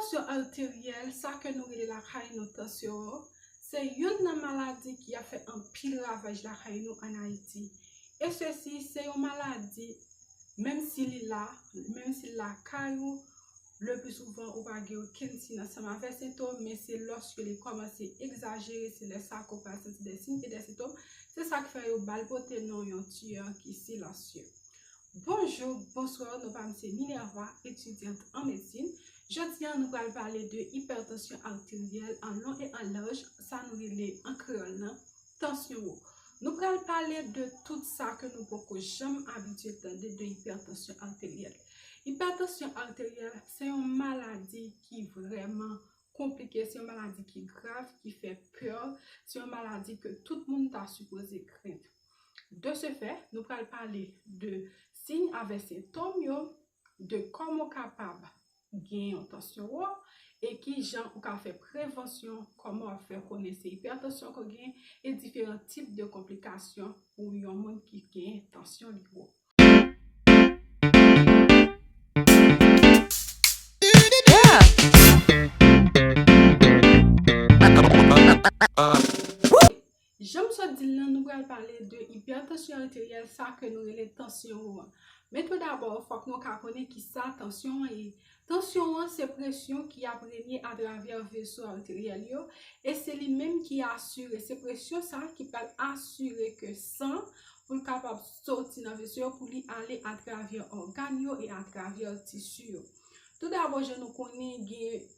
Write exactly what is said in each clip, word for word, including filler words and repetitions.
Tansyon arteryèl, sa ke nou rele lakay nou tansyon, se youn nan maladi ki ap fè anpil ravaj lakay nou ann Ayiti. E sesi, se yon maladi, menm si li la, menm si l lakay ou, le pli souvan ou pa gen okenn siy ansanm avè sentòm, men se lòske li kòmanse egzajere, se lè sa ke w pral santi de siy e de sentòm. Se sa k fè yo ba l pote non yon tiyè ki silansye. Bonjou, bonswa, non pa m se Minerva, etidyant an medsin. Jodi a, nou pral pale de ipètansyon arteryèl an lon e an laj, sa nou rele an kreyòl nan, tansyon wo. Nou pral pale de tout sa ke nou poko janm abitye tande de ipètansyon arteryèl. Ipètansyon arteryèl, se yon maladi ki vrèman konplike, se yon maladi ki grav, ki fè pè, se yon maladi ke tout moun ta sipoze krent. De ce fait, nou pral pale de siy avè sentòm yo, de kòman w kapab gen yon tansyon wo e ki jan ou ka fè prevansyon, kòman w ap fè konnen se ipètansyon ke w gen e diferan tip de konplikasyon pou yon moun ki gen tansyon li wo. Jan m sot di l lan, nou pral pale de ipètansyon arteryèl, sa ke nou rele tansyon wo an. Men tou dabò, fòk nou ka konnen ki sa tansyon an ye. Tansyon an se presyon ki ap renye atravè veso arteryèl yo, e se li menm ki asire, se presyon sa ki pral asire ke san pou l kapab soti nan veso yo pou li ale atravè ògàn yo e atravè tisi yo. Tou dabò, jan nou konnen, gen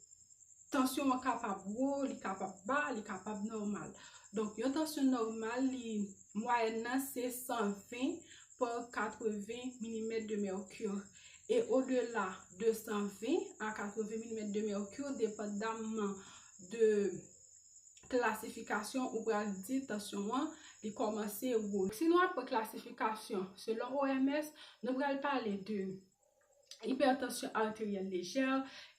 tansyon an kapab wo, li kapab ba, li kapab nòmal. Donk, yon tansyon nòmal, li, mwayèn nan se san ven pa katreven milimèt de mèkiri. E odela de san ven a katreven milimèt de mèkiri, depandamman de klasifikasyon, ou pral di tansyon an, li kòmanse wo. Si nou ap pran klasifikasyon selon O M S, nou pral pale de ipètansyon arteryèl lejè,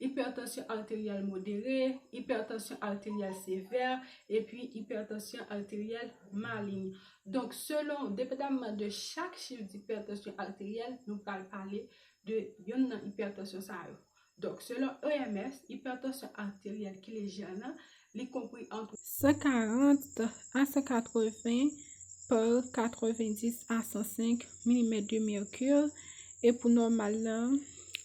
ipètansyon arteryèl modere, ipètansyon arteryèl sevè, epi ipètansyon arteryèl malign. Donk, selon, depandamman de chak chif dipètansyon arteryèl, nou pral pale de youn nan ipètansyon sa yo. Donk, selon O M S, ipètansyon arteryèl ki lejè nan, li konpri ant san karant a san katreven pa katrevendis a san senk milimèt de mèkiri, e pou nòmal lan,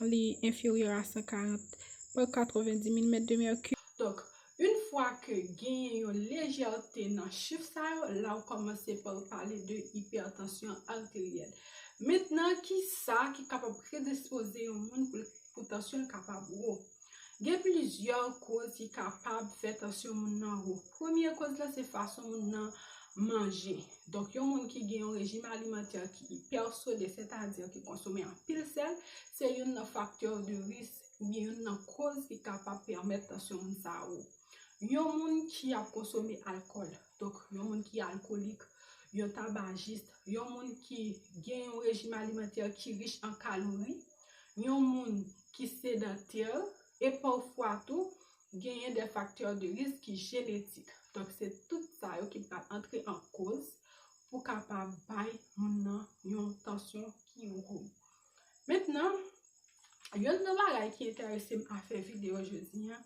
li enferyè a san karant pa katrevendis milimèt de mèkiri. Donk, yon fwa ke genyen yon lejète nan chif sa yo, la w kòmanse pa pale de ipètansyon arteryèl. Mentnan, ki sa ki kapab predispoze yon moun pou, pou tansyon l kapab wo? Gen plizyè koz ki kapab fè tansyon moun nan wo. Premye koz la se fason moun nan manje. Donk, yon moun ki gen yon rejim alimantè ki ipèsode, sètadi ki konsome anpil sèl, se youn nan faktè de risk oubyen youn nan koz ki kapab pèmèt tansyon moun sa wo. Yon moun ki ap konsome alkòl, donk yon moun ki alkolik, yon tabajis, yon moun ki gen yon rejim alimantè ki rich an kalori, yon moun ki sedantè, e pafwa tou, genyen de faktè de risk ki jenetik. Donk, se tout sa yo ki pral antre an koz pou kapab bay moun nan yon tansyon ki wo. Mentnan, youn nan bagay ki enterese m a fè videyo jodi a,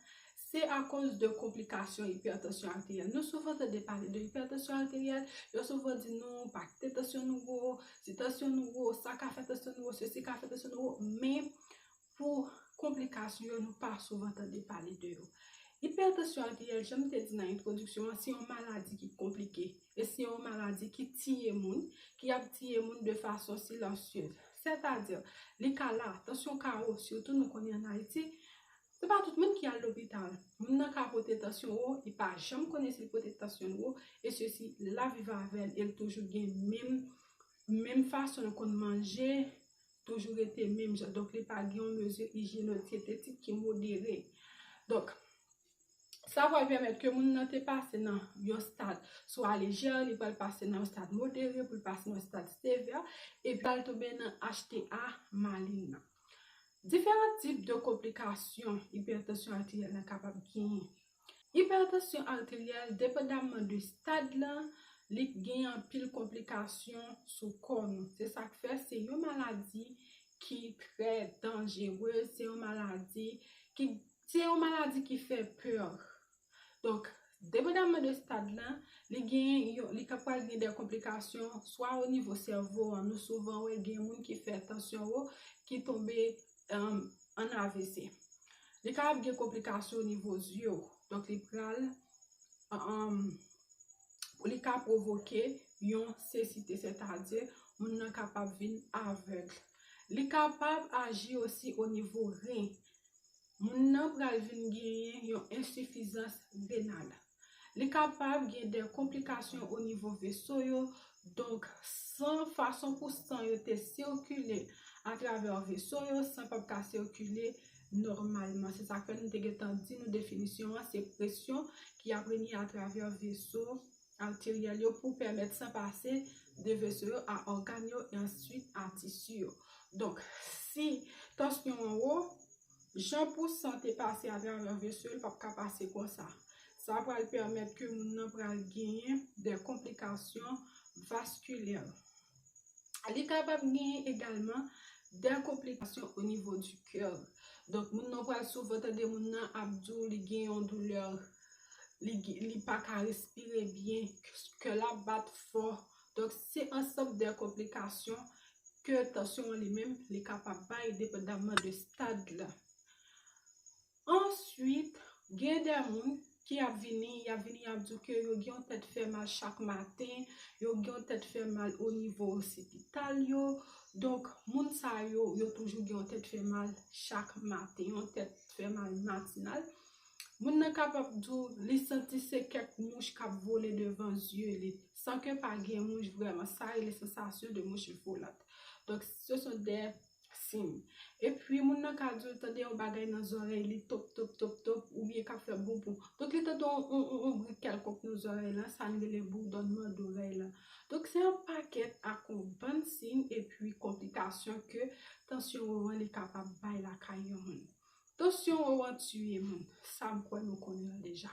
se akoz de konplikasyon ipètansyon arteryèl. Nou souvan tande pale de ipètansyon arteryèl, yo souvan di nou pa kite tansyon nou wo, si tansyon nou wo, sa ka fè tansyon nou wo, sesi ka fè tansyon nou wo, men pou konplikasyon yo, nou pa souvan tande pale de yo. Ipètansyon arteryèl, jan m te di nan entwodiksyon an, se yon maladi ki konplike e se yon maladi ki tiye moun, ki ap tiye moun de fason silansyez. Sètadi, li ka la, tansyon ka wo, sitou nou konnen ann Ayiti, se pa tout moun ki al lopital. Moun nan ka pote tansyon wo, li pa janm konnen si l pote tansyon l wo, e sesi l ap viv avè l, e l toujou gen menm, menm fason l konn manje, toujou rete menm jan. Donk, li pa gen yon mezi ijyeno-dyetetik ki modere. Donk, sa pral pèmèt ke moun nan te pase nan yon stad swa lejè, li pral pase nan yon stad modere, pou l pase nan yon stad sevè, epi pral tonbe nan H T A malignan. Diferan tip de konplikasyon ipètansyon arteryèl la kapab genyen. Ipètansyon arteryèl, depandamman de stad lan, li gen anpil konplikasyon sou kò nou. Se sa k fè se yon maladi ki trè danjere, se yon maladi ki Se yon maladi ki fè pè. Donk, depandamman de stad lan, li gen yon, li ka pral gen de konplikasyon, swa o nivo sèvo an, nou souvan wè gen moun ki fè tansyon wo, ki tonbe, um, an A V C. Li kapab gen konplikasyon o nivo zye w. Donk, li pral, um, li ka pwovoke yon sesite, sètadi moun nan kapab vin avèg. Li kapab aji osi o nivo ren. Moun nan pral vin genyen yon ensifizans renal. Li kapab gen de konplikasyon o nivo veso yo, donk san fason pou san yo te sikile atravè veso yo, san p ap ka sikile nòmalman. Se sa k fè nou te gentan di nou definisyon an, se presyon ki ap renye atravè veso arteryèl yo pou pèmèt san pase de veso yo a ògàn yo e answit a tisi yo. Donk, si tansyon an wo, jan pou san te pase atravè veso yo, l p ap ka pase konsa. Sa pral pèmèt ke moun nan pral genyen de konplikasyon vaskilè. Li kapab genyen egalman de konplikasyon o nivo di kè. Donk, moun nan pral souvan tande moun nan ap di w li gen yon doulè, li, li pa ka respire byen, kè l ap bat fò. Donk, se ansanm de konplikasyon ke tansyon an li menm, li kapab bay depandamman de stad la. Answit, gen de moun ki ap vini, y ap vini, y ap di w ke yo gen yon tèt fè mal chak maten, yo gen yon tèt fè mal o nivo osipital yo. Donk, moun sa yo, yo toujou gen yon tèt fè mal chak maten, yon tèt fè mal matinal. Moun nan kapab di w li santi se kèk mouch k ap vole devan zye li, san ke pa gen mouch vrèman. Sa rele sensation de mouche volante. Donk, ce sont des siy. Epi, moun nan ka di w tande yon bagay nan zòrèy li, top, top, top, top, oubyen k ap fè boubou. Donk, li tande yon, yon, yon, yon bri kèlkonk nan zòrèy lan, sa n rele bourdonnman dorèy lan. Donk, se yon pakèt ak yon bann siy epi konplikasyon ke tansyon wo an li kapab bay lakay yon moun. Tansyon wo an tiye moun, sa m kwè nou konnen l deja.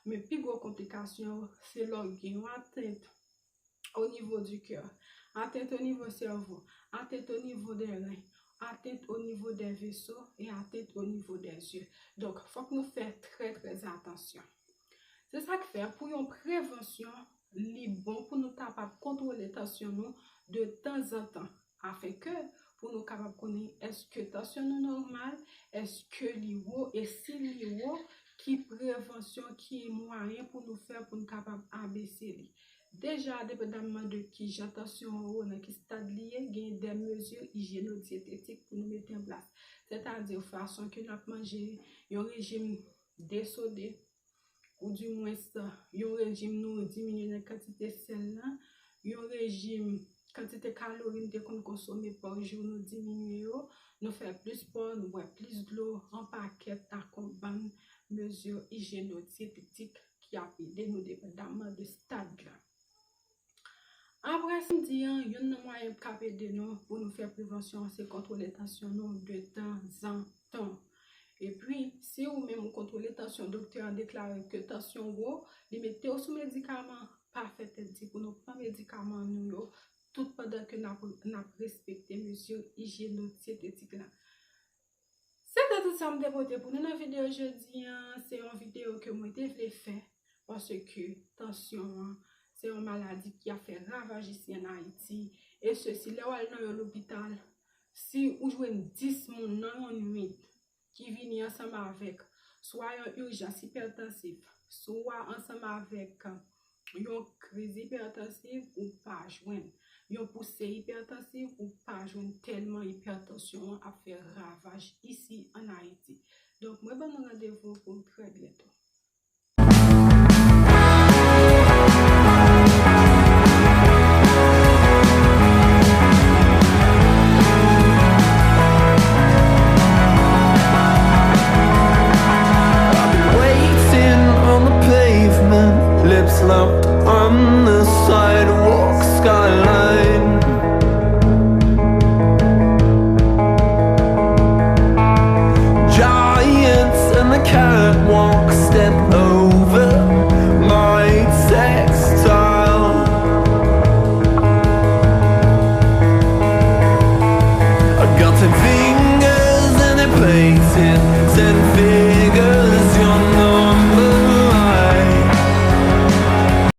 Men pi gwo konplikasyon yo, se lè w gen yon atent o nivo di kè, atent o nivo sèvo, atent o nivo dè ren, atent o nivo dè veso e atent o nivo dè zye. Donk, fòk nou fè trè, trè atansyon. Se sa k fè, pou yon prevansyon, li bon pou nou kapab kontwole tansyon nou de tanzantan, afenke pou nou kapab konnen èske tansyon nou nòmal, èske li wo, e si li wo, ki prevansyon, ki mwayen pou nou fè pou nou kapab abese li. Deja, depandamman de kijan tansyon an wo, nan ki stad li ye, gen de mezi ijyeno-dyetetik pou nou mete an plas. Sètadi, fason ke n ap manje, yon rejim desode, oudimwens, yon rejim nou diminye nan kantite sèl lan, yon rejim, kantite kalori n te konn konsome pa jou, nou diminye yo, nou fè plis spò, nou bwè plis dlo, yon pakèt ak yon bann mezi ijyeno-dyetetik ki ap ede nou depandamman de stad la. Apre sa m di an, youn nan mwayen k ap ede nou pou nou fè prevansyon an, se kontwole tansyon nou de tanzantan. Epi, si ou menm ou kontwole tansyon, doktè an deklare ke tansyon wo, li mete w sou medikaman, pa fè tèt di pou nou pran medikaman nou yo, tout pandan ke n ap, n ap respekte mezi ijyeno-dyetetik la. Se te tout sa m te pote pou nou nan videyo jodi an. Se yon videyo ke mwen te vle fè paske tansyon an se yon maladi ki ap fè ravaj isi an Ayiti. E sesi, lè w al nan yon lopital, si ou jwenn dis moun nan yon nwit ki vini ansanm avèk swa yon ijans ipètansiv, swa ansanm avèk yon kriz ipètansiv, ou pa jwenn. Yon pouse ipètansiv, ou pa jwenn, tèlman ipètansyon an ap fè ravaj isi an Ayiti. Donk, mwen ban nou randevou pou trè byento. I've been waiting on the pavement, lips locked on the sidewalk skyline. Giants in the catwalk step